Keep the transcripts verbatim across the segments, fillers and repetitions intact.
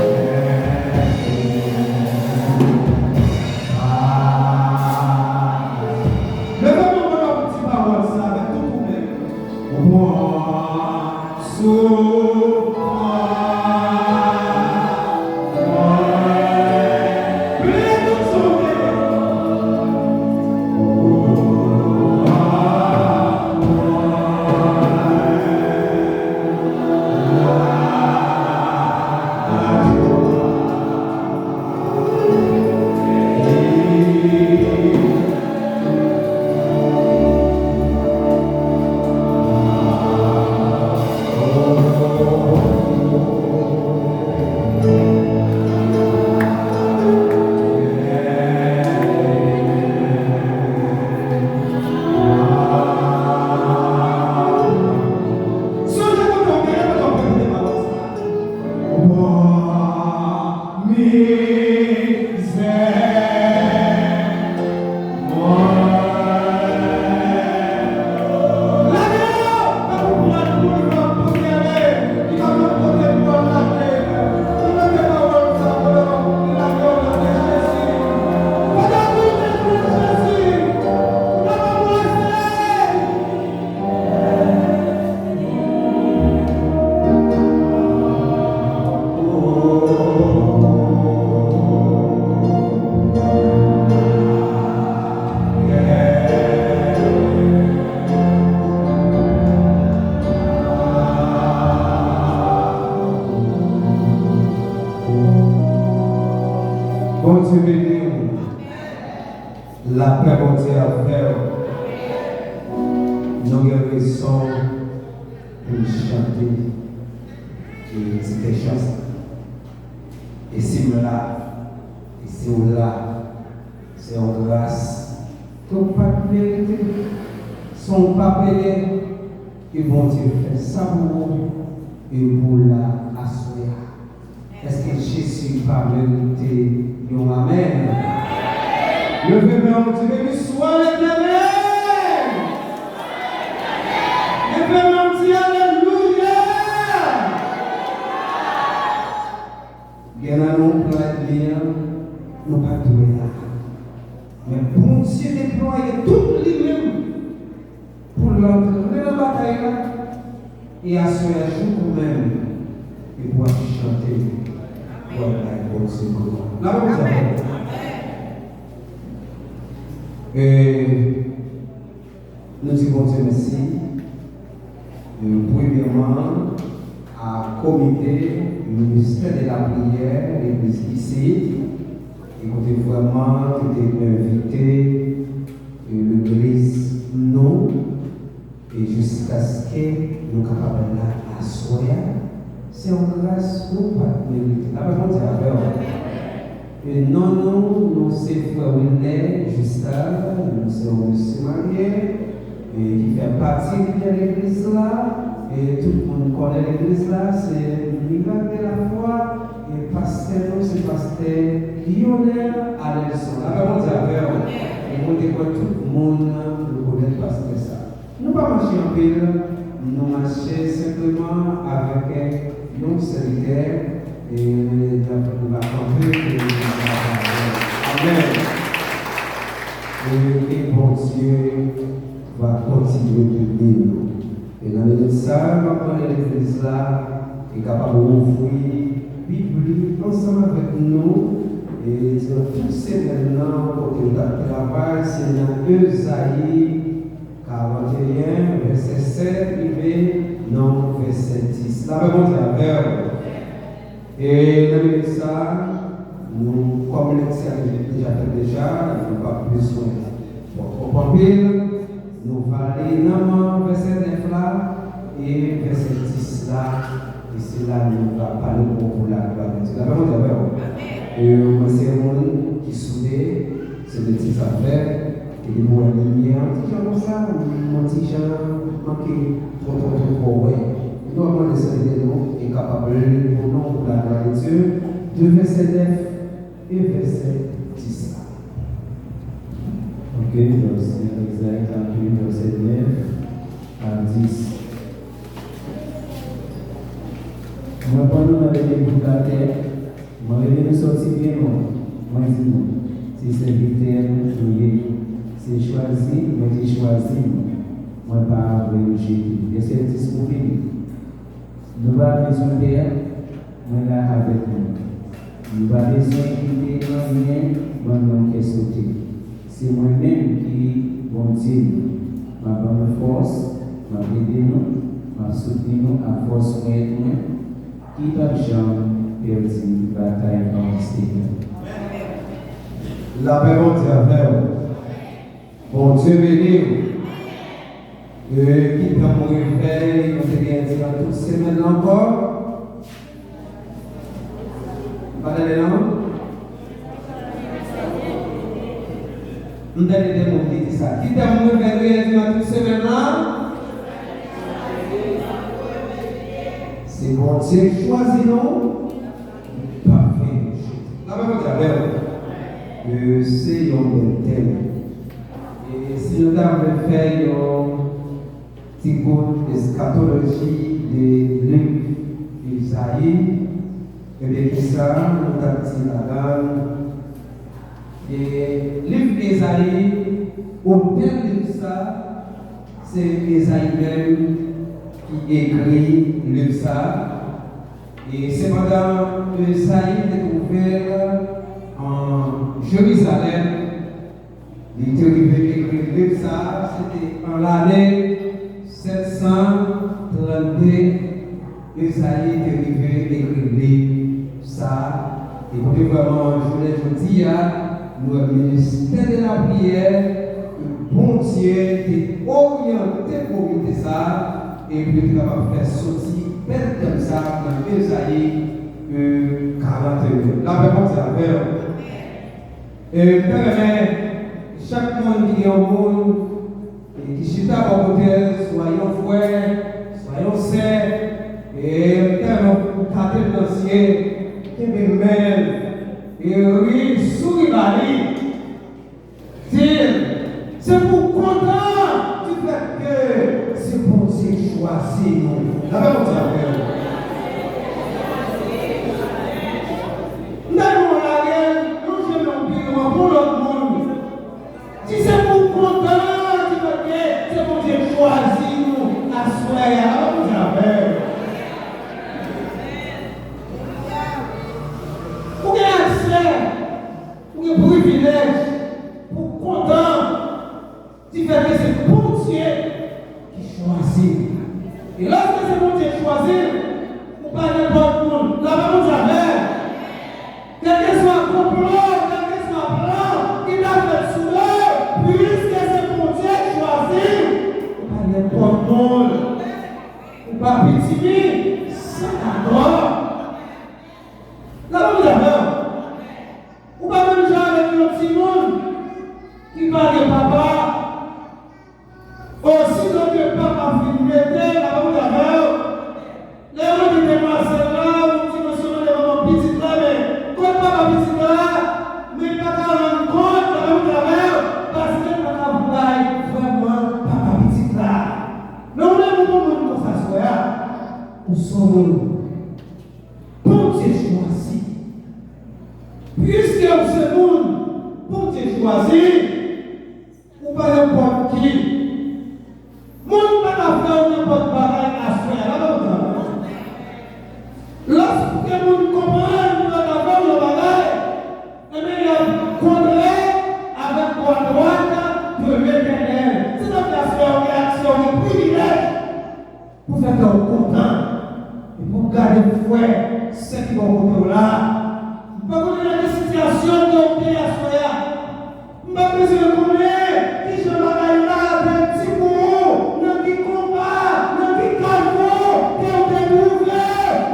Leve men w pou n di pawòl sa avèk tout ou menm. Sonje kote w te ye, kote w te koute pawòl sa. Wa mizè mwen. Lage yo! Tankou pran kou li pa pote ale, li pa konn kote pou al lage. Li mete pawòl sa pou yo, li lage yo nan Jezi. Fè de koute pou Jezi. Ou pa ka blese. Bondye beni w. Lapè Bondye avè w. Nou gen rezon pou n chante e ti kèchans. E si m la, e si w la, se yon gras ke w pa t merite, san w pa peye, ke Bondye fè sa pou ou, e pou w la aswè a. Èske Jezi pa merite yon amèn? Leve men w, di, Beni swa Letènèl! Leve men w, di, Alelouya! Gen nan nou, plan ènmi an, nou pa t dwe la. Men Bondye deplwaye tout li menm pou l antre nan batay la, e aswè a, jou ou menm, e pou w ap chante, pou w ap bay Bondye glwa. N ap chante. E nou di Bondye mèsi, e premyèman, a komite ministè de lapriyè legliz isit, e kote vrèman ki te envite, e legliz nou, e jiskaske nou kapab la aswè a, se yon gras nou pa t merite. Lapè Bondye avè w. E non nou, nou se frè Wilner Justin, nou se yon mesye marye, e ki fè pati lidè legliz la, e tout moun konnen legliz la, se Mirak de la Fwa, e pastè nou, se pastè Lionel Adelson. Lapè Bondye avè w. E mwen te kwè tout moun rekonèt pastè sa. Nou pa mache anpil, nou mache senpleman avèk yon sèvitè, e n ap, nou va kanpe pou nou va kanpe. Amèn. E ke Bondye va kontinye beni nou. E nan minit sa, m ap mande legliz la ki kapab ouvri Bib li ansanm avèk nou, e nan tout semèn nan, kote nou t ap travay, se nan Ezayi karanteyen, vèsè sèt rive nan vèsè dis. Lapè Bondye avè w. E nan minit sa, nou, kòm leksyon deja fèt deja, nou p ap bezwen pran twòp anpil. Nou va li nan vèsè nèf la e vèsè dis la, e se la nou va pale pou, pou laglwa de Dye. Lapè Bondye avè w. E mwen se yon moun ki soude, se metye sa m fè, e depi w wè limyè an ti jan konsa, yon ti jan manke twò, twò, twò, twò wè. Nou ap mande Sentespri nou e kapab li pou nou pou laglwa de Dye, de vèsè nèf e vèsè dis la. Ok, donk se Ezayi tranntuit, vèsè nèf a dis. Mwen pran nou nan lè debout latè, mwen rele nou sòti byen lwen, mwen di nou, se sèvitè nou ye, se chwazi mwen te chwazi nou, mwen pa rejte. Vèsè dis pou fini. Nou pa bezwen pè, mwen la avèk nou. Nou pa bezwen kite anyen ban nou kè sote. Se mwen menm ki Bondye nou. M ap ban nou fòs, m ap ede nou, m ap soutni nou ak fòs ponyèt mwen, ki p ap janm pèdi batay an Senyè. Lapè Bondye avè w. Bondye beni w. E, ki tan pou refè, nou te gen di nan tout semèn nan ankò? M pa tande non? M tande de moun ki di sa. Ki tan pou refè, nou te gen di nan tout semèn nan? Se Bondye ki chwazi nou. Pafè yo chita. Lapè Bondye avè w. E se yon bèl tèm. E si nou ta vle fè yon ti kout eskatoloji de liv Ezayi, ebyen, kisa nou t ap di ladan l? E liv Ezayi, otè liv sa, se Ezayi menm ki ekri liv sa. E sepandan, Ezayi te twouve l an Jerizalèm. Li te rive ekri liv sa a, se te an lane sèt san trannde, Ezayi te rive ekri liv sa a. E kote vrèman, jounen jodi a, nou wè ministè de lapriyè, Bondye te oryante komite sa a, e pou yo te kapab fè soti bèl tèm sa a nan Ezayi, e, karanteyen. Lapè Bondye avè w. E, m ta renmen chak moun ki gen yon moun, e, ki chita bò kote l, swa yon frè, swa yon sè, e, m ta renmen ou tate l nan sye, kenbe men l, e, ri, souri ba li. Di l, se pou w kontan difèt ke se Bondye ki chwazi nou. Lapè Bondye avè w. M ta renmen w lage l, lonje men w pi lwen pou lòt moun. Di se pou w kontan difèt ke se Bondye ki chwazi nou aswè a. Lapè Bondye avè w. Ou gen aksè. Ou gen privilèj pou w kontan difèt ke se Bondye ki chwazi w. E lòske se Bondye ki chwazi w, ou pa nenpòt moun. Lapè Bondye avè w. Kèlkeswa konplo, kèlkeswa plan ki ta fèt sou ou, piske se Bondye ki chwazi w, ou pa nenpòt moun. Ou pa pitimi, san atò. Lapè Bondye avè w. Ou pa menm jan avèk yon timoun ki pa gen papa. Osito ke papa fin mete, lapè Bondye avè w. Lè yo mete demwazèl la, ou di mesye mande manman pitit la, men kot papa pitit la? Men li pa ka rann kont, lapè Bondye avè w, paske l pa ka bay vrèman papa pitit la. Men ou menm ou gon moun konsa aswè a, ou se yon moun Bondye chwazi. Piske ou se moun Bondye chwazi, ou pa kote w la. M pa konnen nan ki sitiyasyon ke w te ye aswè a. M pa bezwen konnen kijan bagay la te di pou ou, nan ki konba, nan ki kalfou ke w te twouve.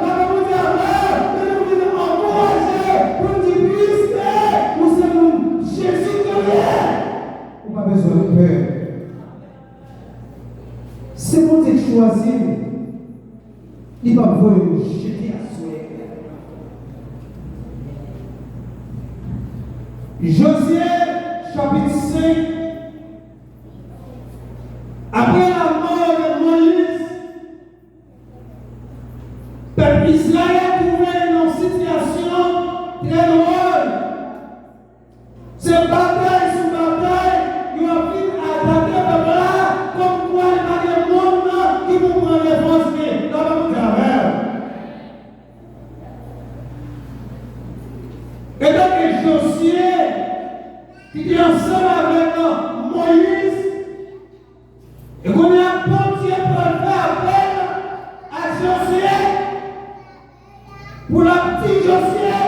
Lape Bondye avè w, men nou vin ankouraje pou n di, piske ou se moun Jezi ke w ye, ou pa bezwen pè. Se Bondye k chwazi w. Li p ap voye w jete aswè. Jozye, chapit senk. Apre lanmò de Moyiz, pèp Izrayèl twouve l nan yon sitiyasyon trè dwòl. Se batay sou batay, yo ap vin atake pèp la, kòmkwa li pa gen moun ki pou pran defans li. Lape Bondye avè w. Etanke Jozye, ki te ansanm avèk Moyiz, e kounye a, Bondye pral fè apèl a Jozye pou l ap di Jozye,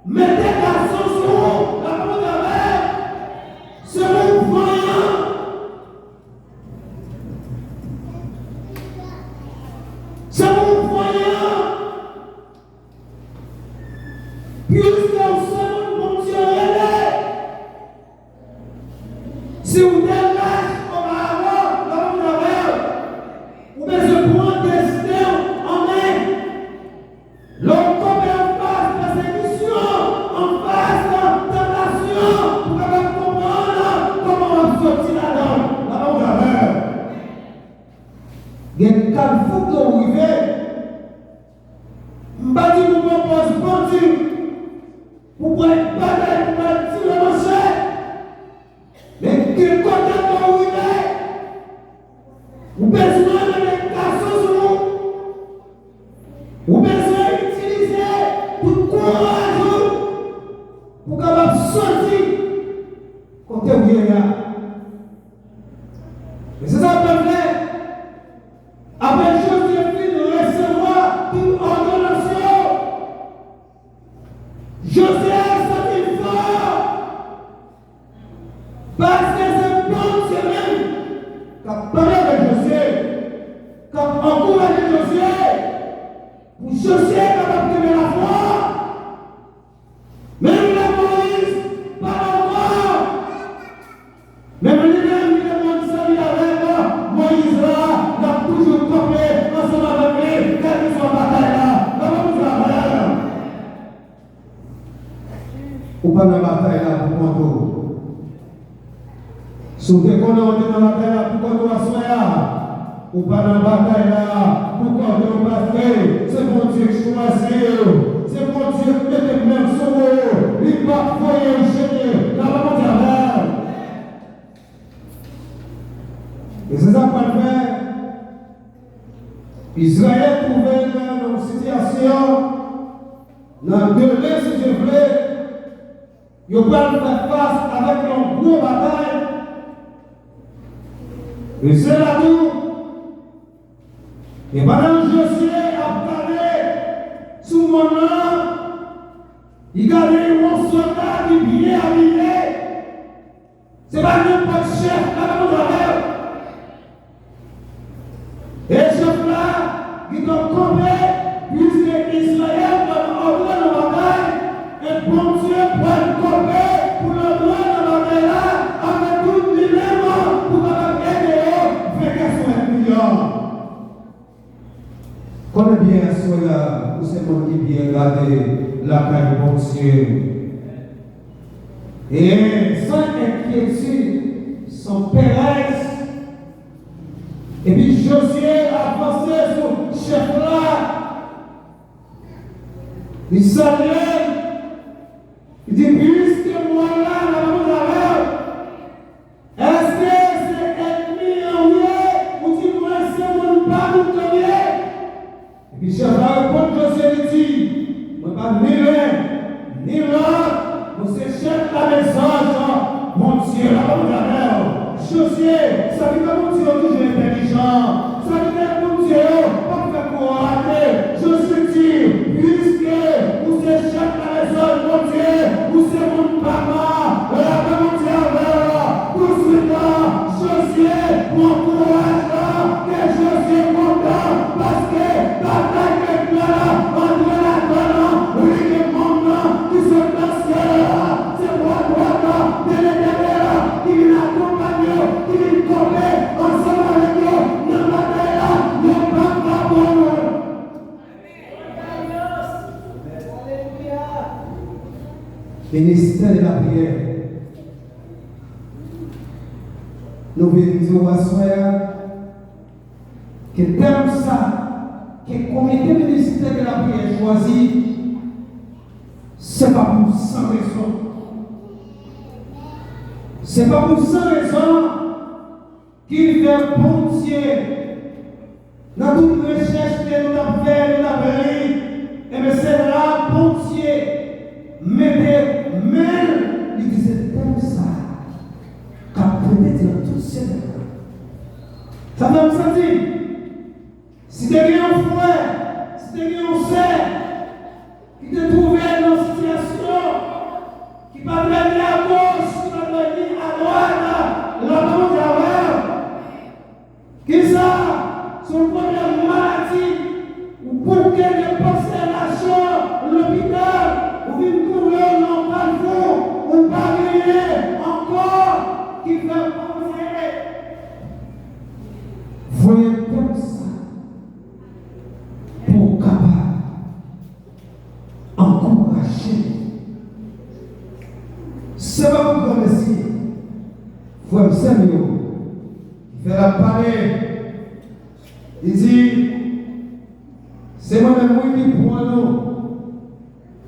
mete gason sou ou, lape Bondye avè w. Se pou w vanyan. Se pou w vanyan. Piske w se moun Bondye rele. Si w te lach oparavan, lape Bondye avè w, ou bezwen pran desten w an men. Lè w kanpe anfas pèsekisyon, anfas tantasyon, pou w kapab konprann kòman w ap soti ladan l, lape Bondye avè w. Gen kalfou ke w rive. M pa di pou pran pòz bandi, pou pran batay, pou pran tire manchèt. Men gen kote ke w rive, ou bezwen mete gason sou ou. Ou bezwen itilize tout kouraj ou pou w kapab soti kote w ye a. E se sa w pral fè. Apre Jozye fin resevwa tout òdonans yo, Jozye santi l fò, paske se Bondye menm k ap pale avèk Jozye, k ap ankouraje Jozye, pou Jozye kapab kenbe lafwa. Menm lè Moyiz pale ankò, menm li menm ki te konn sèvi avèk Moyiz la, l ap toujou kanpe ansanm avèk li, kèlkeswa batay la. Lape Bondye avè w. Ou pa nan batay la pou kont ou. Si w te konnen w te nan batay la pou kont ou aswè a, ou pa nan batay la pou kont ou, paske se Bondye k chwazi w. Se Bondye k mete men l sou ou. Li p ap voye w jete. Lape Bondye avè w. E se sa k pral fè Izrayèl twouve l nan yon sitiyasyon, nan demen, si Dye vle, yo pral fè fas avèk yon gwo batay. E se la tou, e pandan Jozye ap gade sou mòn nan, li gade yon sòlda ki byen abiye. Se pa nenpòt chèf k ap antre avè w. E chèf la gentan kanpe, piske Izrayèl pral antre nan batay, e Bondye pral kanpe pou l antre nan batay la avèk tout li menm, pou kapab ede yo venke sou ènmi an. Konnen byen aswè a, ou se moun ki byen gade lakay Bondye. E san enkyetid, san perèz, epi Jozye avanse sou chèf la. Li salye l, li di, "Piske mwen la, m ap avè w." Èske se ènmi an ou ye? Ou di, "Mwen se moun pa m ke m ye." Epi chèf la reponn Jozye, li di, "Mwen pa ni len, ni lòt, mwen se chèf lamezon Bondye la." Bondye avè w. Jozye, sèvitè Bondye yo toujou entèlijan. Sèvitè Bondye yo p ap fè kou yo rate. Jozye di, "Piske Ministère de la prière. Nou vin di w aswè a ke tèm sa ke Comité Ministère de la Prière chwazi, se pa pou san rezon. Se pa pou san rezon ki fè Bondye, nan tout rechèch ke nou t ap fè, nou t ap li, enben se la Bondye mete men l, li di se tèm sa k ap pete di nan tout semèn nan. Sa fè m santi, si te gen yon frè, si te gen yon sè, ki te twouve l nan sitiyasyon ki pa trè ni agoch, ki pa trè ni adwat, lapè Bondye avè w. Kisa? Se yon pwoblèm maladi, ou bouke de pastèlasyon lopital, ou vin twouve w nan kalfou, ou pa genyen ankò, ki fè Bondye voye tèm sa pou w kapab ankouraje. Se pa pou granmesi, frè m, sè m yo, ki fè l ap pale. Li di, se mwen menm, wi, ki pran nou.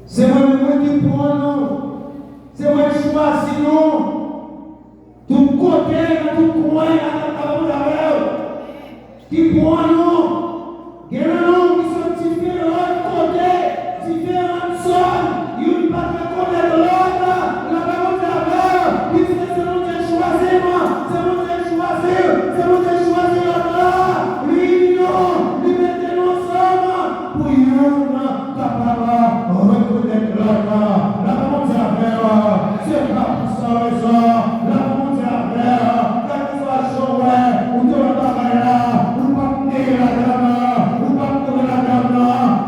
Se mwen menm, wi, ki pran nou. Se mwen ki chwazi nou. Tout kote, nan tout kwen, nan tout kwen, ki pran nou. Gen nan nou ki sot diferan kote, diferan zòn, youn pa t rekonèt lòt. Lapè Bondye avè w, piske se Bondye ki chwazi m, se Bondye ki chwazi w, se Bondye ki chwazi lòt la. Linyon, li mete nou ansanm pou youn kapab rekonèt lòt. Lapè Bondye avè w, se pa pou san rezon. Lapè Bondye avè w, kèlkeswa jan w wè ou te wè bagay la, ou pa t neye ladan l, ou pa t mouri ladan l,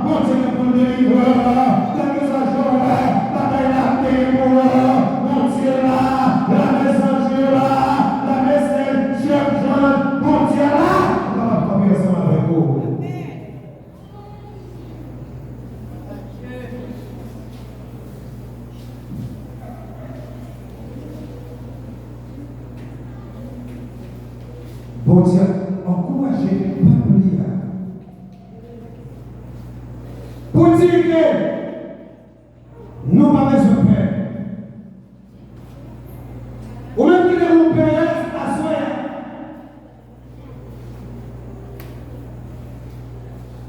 Bondye gen pou l delivre w. Kèlkeswa jan w wè bagay la te ye pou ou, Bondye la, lame zanj yo la, lame sent chèf zanj Bondye la, ou kapab kanpe ansanm avèk ou. Bondye ankouraje pèp li a pou di ke nou pa bezwen pè. Ou menm ki te gen yon pè aswè a,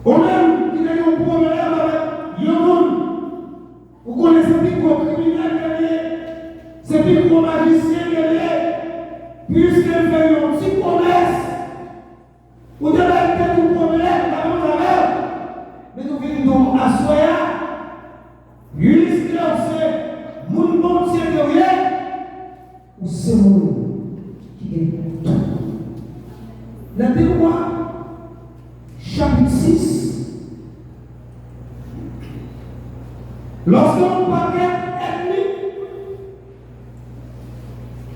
ou menm ki te gen yon pwoblèm avèk yon moun, ou konnen se pi gwo kriminèl ke l ye, se pi gwo majisyen ke l ye, piske l fè yon ti pwomès, ou te bay tèt ou pwoblèm, ta konn avè l. Men nou vin di w aswè a, piske w se moun Bondye ke w ye, ou se moun ki gen tout. Nan de Wa, chapit sis, lòske yon pakèt ènmi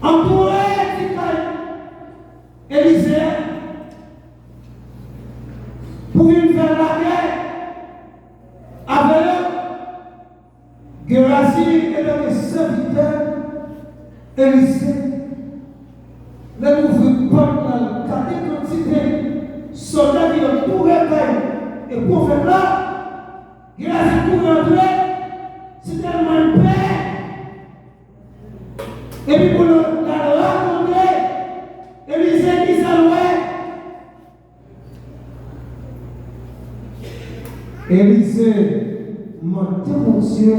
antoure ti kay Elize a pou vin fè lagè avè yo, Gehazi, etanke sèvitè Elize, lè l ouvri pòt la, l gade kantite sòlda ki antoure kay e pwofèt la, Gehazi kouri antre, se tèlman l pè, epi pou l al rakonte Elize kisa l wè. Elize mande Bondye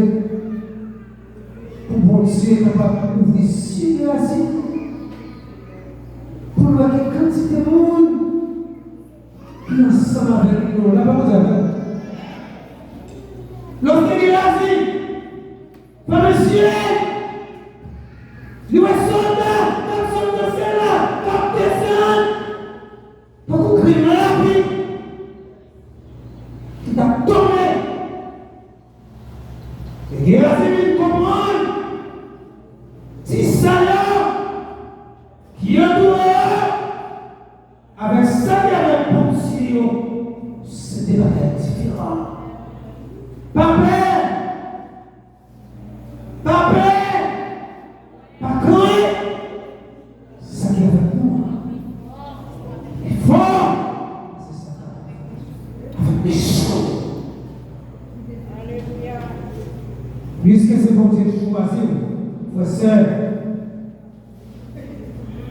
pou Bondye kapab ouvri zye Gehazi pou l wè ki kantite moun ki ansanm avèk li nan lapè Bondye avè l. Lòske Gehazi fèmen zye l, li wè sòlda k ap sot nan syèl la, k ap desann tankou grenn lapli ki t ap tonbe. E Gehazi vin konprann ti sa yo ki antoure yo avèk sa ki avèk Bondye yo, se de bagay diferan. Pa pè! Pa pè! Bondye chwazi w, frè, sè.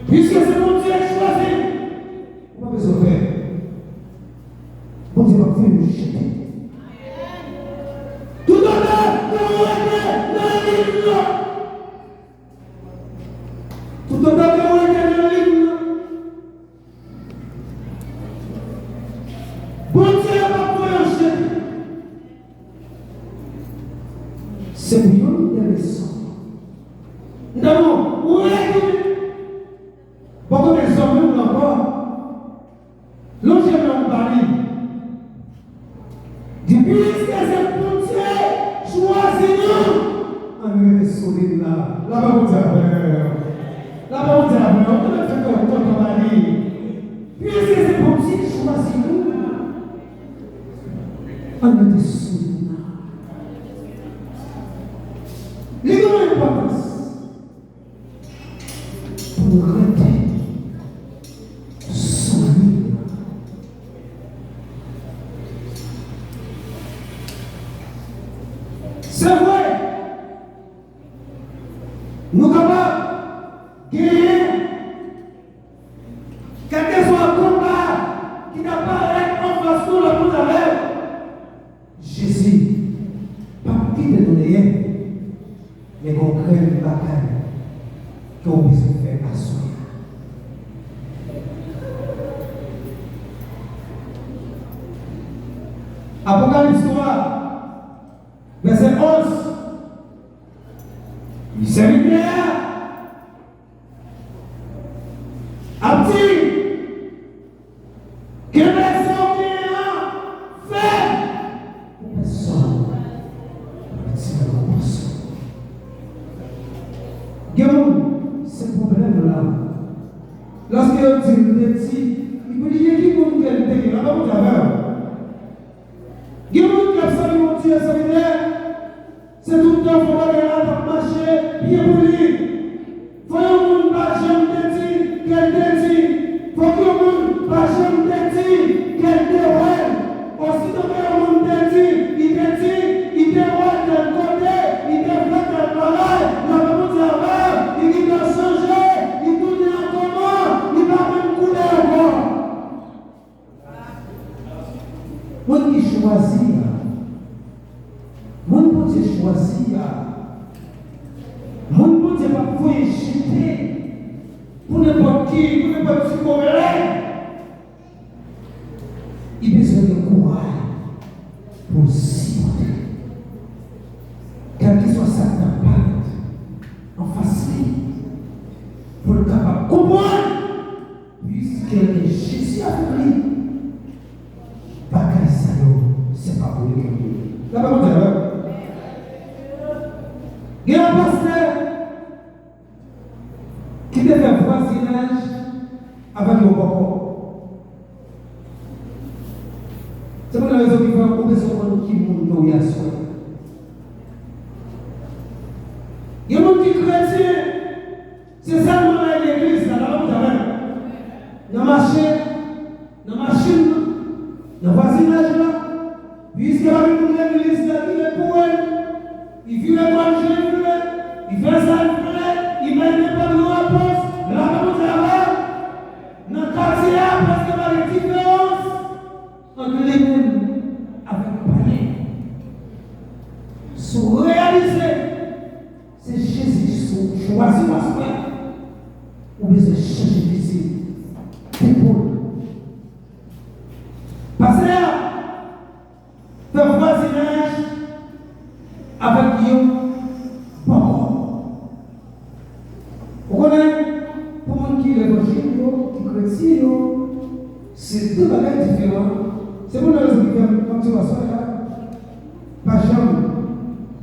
Piske se Bondye ki chwazi w, ou pa bezwen pè. Bondye p ap voye w jete. Toutotan ke w rete nan liy lan, toutotan ke w rete nan liy lan, Bondye p ap voye w jete. Se pou youn dè rezon. Nan ou rete bò kote zanmi w lan ankò. Lonje men w ba li. Di, piske se Bondye chwazi nou, ann rete solid la. Lapè Bondye avè w. Lapè Bondye avè w. Ou konnen fè kè w kontan ba li. Piske se Bondye ki chwazi nou, ann rete solid la. Li gen yon enpòtans pou nou rete solid. Se vre, nou kapab genyen kèlkeswa konba ki ta parèt anfas nou, lapè Bondye avè w. Jezi p ap kite nou dèyè, men gen yon grenn bagay ke w bezwen fè aswè a. Apokalips twa, vèsè onz. Sèvitè a ap di, kenbe sa w genyen an fèm pou pèsonn pa retire rekonpans ou. Gen moun, se pwoblèm la. Lòske yo di l te di, li bliye ki moun ke l te ye. Lapè Bondye avè w. Gen moun k ap sèvi Bondye, sèvitè, se tout tan fò bagay la t ap mache byen pou li. Fò yon moun pa janm te di ke l te di. Fòk yon moun pa janm te di ke l te wè l. Osito ke yon moun te di, li te di, li te wè tèl kote, li te fè tèl bagay, lapè Bondye avè l, li gentan chanje, li tounen an kòman, li pa menm koulè ankò. Moun ki chwazi a, moun Bondye chwazi a, moun Bondye p ap voye jete pou nenpòt ki, pou nenpòt ti kòmèlè, li bezwen gen kouraj pou l sipòte. Kèlkeswa sa k t ap parèt anfas li, pou l kapab konprann. Piske l gen Jezi avèk li, bagay sa yo, se pa pou li ke yo ye. Lapè Bondye avè w. Gen yon pastè ki te fè vwazinaj avèk yon bòkò. Se pou rezon ki fè ou bezwen konn ki moun ke w ye aswè. Gen moun ki kretyen, se sèlman nan legliz la, nan lòt avè l. Nan mache, nan machin nan, nan vwazinaj la, piske pa gen moun legliz la ki gen pou el, li vire kò l jan l vle, li fè sa l vle, li bay nenpòt yon repons, lapè Bondye avè l. Nan katye a, prèske pa gen diferans ant lemonn avèk payen. Si w reyalize se Jezi ki chwazi w aswè a, ou bezwen chanje fizi, depo l. Pastè a fè vwazinaj avèk yon bòkò. Ou konnen, pou moun ki levanjil yo, ki kretyen yo, se de bagay diferan. Se pou rezon ki fè m ap di w aswè a, pa janm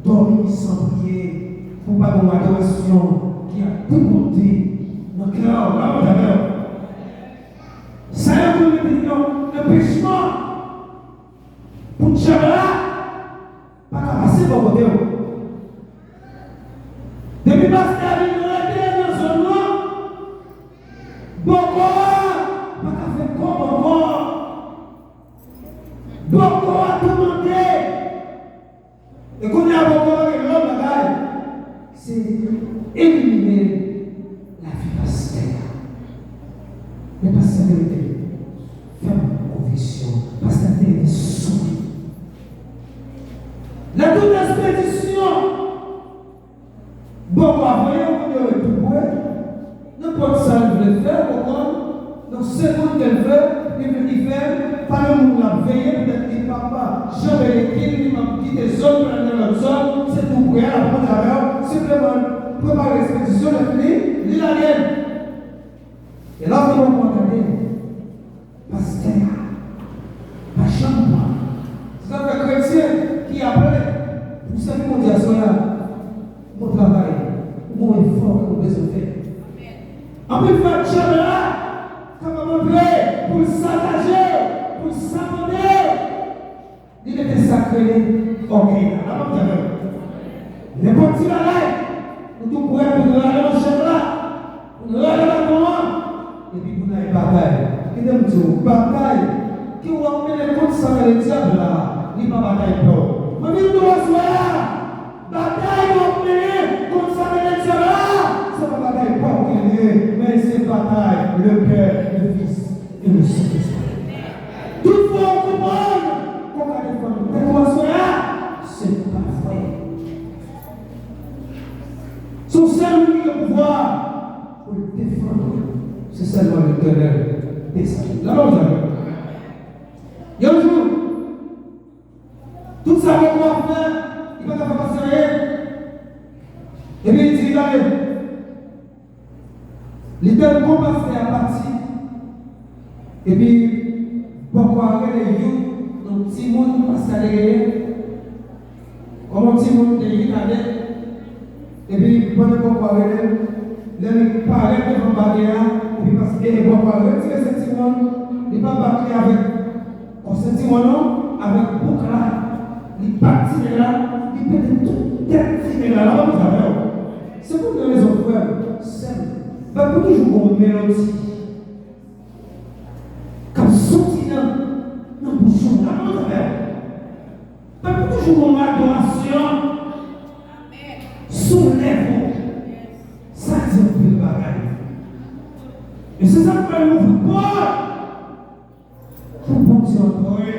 dòmi san priye, pou pa gen yon adorasyon ki ap demonte nan kè w, nan kè w. Sa yo konn rele yon anpechman pou dyab la pa ka pase bò kote w. Depi pastè a vin rete nan zòn nan, bòkò a pa ka fè kòb ankò. Bòkò a toumante. E kounye a bòkò a pa gen lòt bagay. Men pastè te rete fèm konviksyon. Pastè te rete solid. Nan tout ekspedisyon, bòkò a voye, ou konn yo ret tou pre. Nenpòt sa l vle fè, ou konprann, nan segonn ke l vle, li vle li fè l, pa gen moun l ap veye, petèt li p ap janbe leki l, li p ap kite zòn pou l al nan lòt zòn, se tou pre a, l ap monte avè w, senpleman prepare ekspedisyon, lè fini, li lage l. E lòske bòkò a gade l, pastè a pa janm pran. Se sa k fè kretyen ki aple pou sèvi Bondye aswè a, bon travay, ou gon efò ke ou bezwen fè. Anpil fwa, dyab la kapab antre pou l sakaje w, pou l sabote w. Li mete sa k rele ògèy la. La, m ap di avè w. Nenpòt ti bagay, nou tou prè pou n rale manchèt la, pou n rale baton an, epi pou n al batay. Kite m di w, batay ke w ap mennen kont sa k rele dyab la, li pa batay pa w. Mwen vin di w aswè a, batay ke w ap mennen kont sa k rele dyab la, se pa batay pa w ke l ye, men se batay le Père, le Fils et le Saint-Esprit. Tout fwa w konprann ke w ka defann tèt ou aswè a, se pa vre. Se yon sèl moun ki gen pouvwa pou l defann ou. Se sèlman Letènèl de zame. La pa w di avè m. Yon jou, tout sa bòkò a fè, li pa ka fè pastè anyen. Epi li di, gade, li te kon pastè a pati, epi bòkò a rele youn nan timoun pastè a te genyen, kòm yon timoun de uit a de, epi pandan bòkò a rele l, lè li parèt devan bagay la, epi pastè, bòkò a retire sentiwon l, li pa bat li avèk kò sentiwon an avèk bouk la, li bat ti nèg la, li pete tout tèt ti nèg la. La pa poze avè w. Se pou yon rezon, frè m, sè m, fòk pou toujou gon melodi k ap soti nan, nan bouch ou. La pa poze avè w. Fòk pou toujou gon adorasyon sou lèv ou. Sa di anpil bagay. E se sa k fè l ouvri pòt pou Bondye antre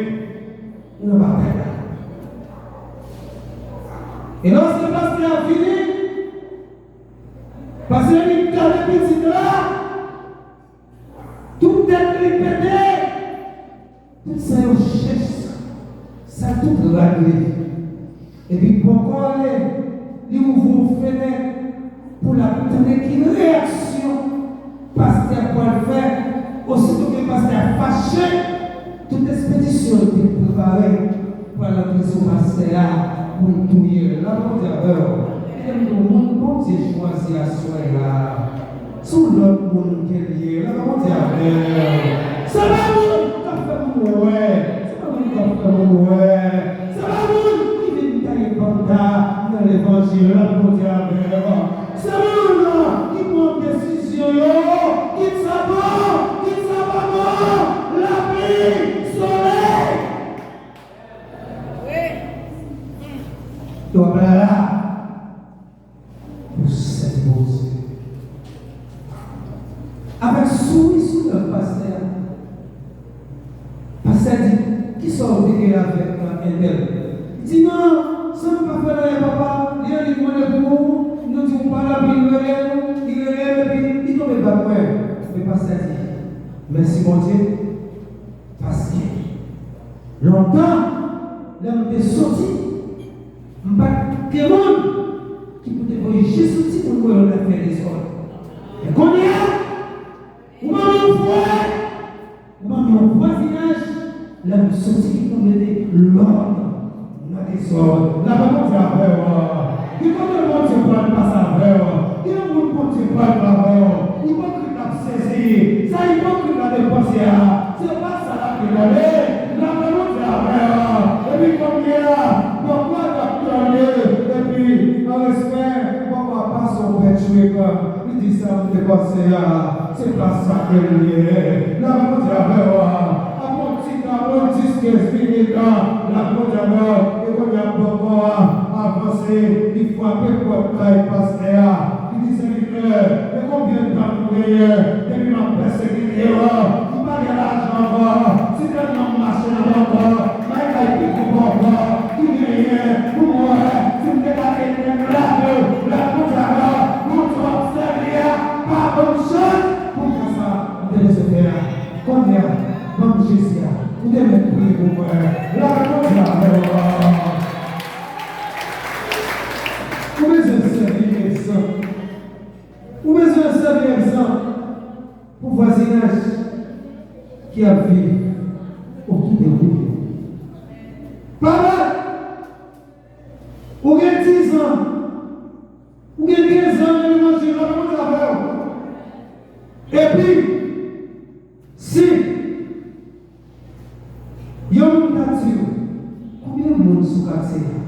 nan batay la. E lòske pastè a fini, pastè a vin gade pitit la, tout tèt li pete, tout san yo chèch, sa tout rad li. Epi bòkò ale, li ouvri yon fenèt pou l ap tande ki reyaksyon pastè a pral fè. Osito ke pastè a fache, tout ekspedisyon li te prepare pral antre sou pastè a pou l touye l. La pa Bondye avè w. Kite m di w, moun Bondye chwazi aswè a, se yon lòt moun ke l ye. La pa Bondye avè w. Se pa moun k ap fè moun wè. Se pa moun k ap fè moun wè. Se pa moun ki vin taye banda nan levanjil. La pa Bondye avè w. Se moun ki pran desizyon yo, kit sa bon, kit sa pa bon, lapli, solèy. Yo ap la la. Pou sèvi Bondye. Avèk souri sou lèv pastè a, pastè a di, kisa w te gen avèk entèl? Li di, non, sa m pa fè l anyen, papa. Li annik mande pou ou, nou di ou pa la, epi li rele, li rele, epi li tonbe bat mwen. Men pastè a di, mèsi Bondye, paske lontan, lè m te soti, m pa t gen moun ki pou te voye je soti pou l wè lòt la fè dezòd. Men kounye a, ou ban m yon frè, ou ban m yon vwazinaj, lè m soti ki pou mete lòd nan dezòd. Lapè Bondye avè w. Gen kote Bondye pral pase avè w. Gen moun Bondye pral ba avè w. Ipokrit ap sezi. Sa ipokrit la te panse a, se pa sa l ap regle. Lapè Bondye avè w. Epi kounye a, bòkò a t ap tande. Epi, an respè, bòkò a pase yon pètrik. Li di, sa m te panse a, se pa sa ke l ye. Lapè Bondye avè w. Apre yon ti tan, apre dis, kenz minit, lapè Bondye avè w. E kounye a, bòkò a avanse, li frape pòt kay pastè a. Li di, sèvitè, men konbyen tan nou genyen depi m ap pèsekite yo? Jezi fè a, kounye a, ban m Jezi a, ou te mèt priye pou mwen. Lage Bondye avè w. Ou bezwen sèvi egzanp. Ou bezwen sèvi egzanp pou vwazinaj ki ap viv otou de ou yo. Papa, ou gen diz an, ou gen kenz an nan levanjil, lage Bondye avè w. Epi, si yon moun ta di w, konbyen moun sou katye a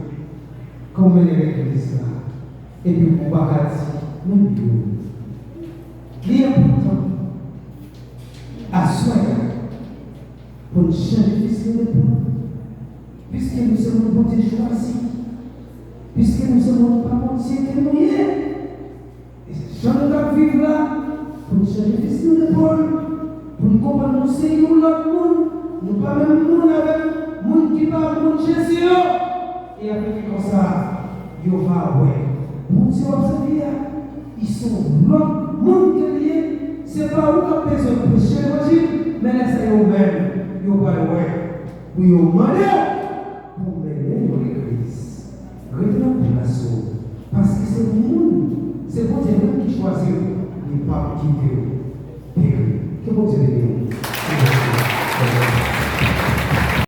ke w mennen legliz la, epi w pa ka di menm youn. Li enpòtan aswè a pou n chanje fizyòloji nou. Piske nou se moun Bondye chwazi, piske nou se moun pa Bondye ke nou ye, e se jan nou t ap viv la, pou n chanje fizyòloji nou, pou n konprann nou se yon lòt moun, nou pa menm moun avèk moun ki pa moun Jezi yo. E apre ki konsa, yo va wè Bondye w ap sèvi a, li se yon lòt moun ke li ye. Se pa ou k ap bezwen preche levanjil, men lè sa yo menm, yo pral wè pou yo mande w pou w mennen yo legliz. Rete nan plas ou, paske se moun, se Bondye menm ki chwazi w, li p ap kite w peri. Ke Bondye beni w.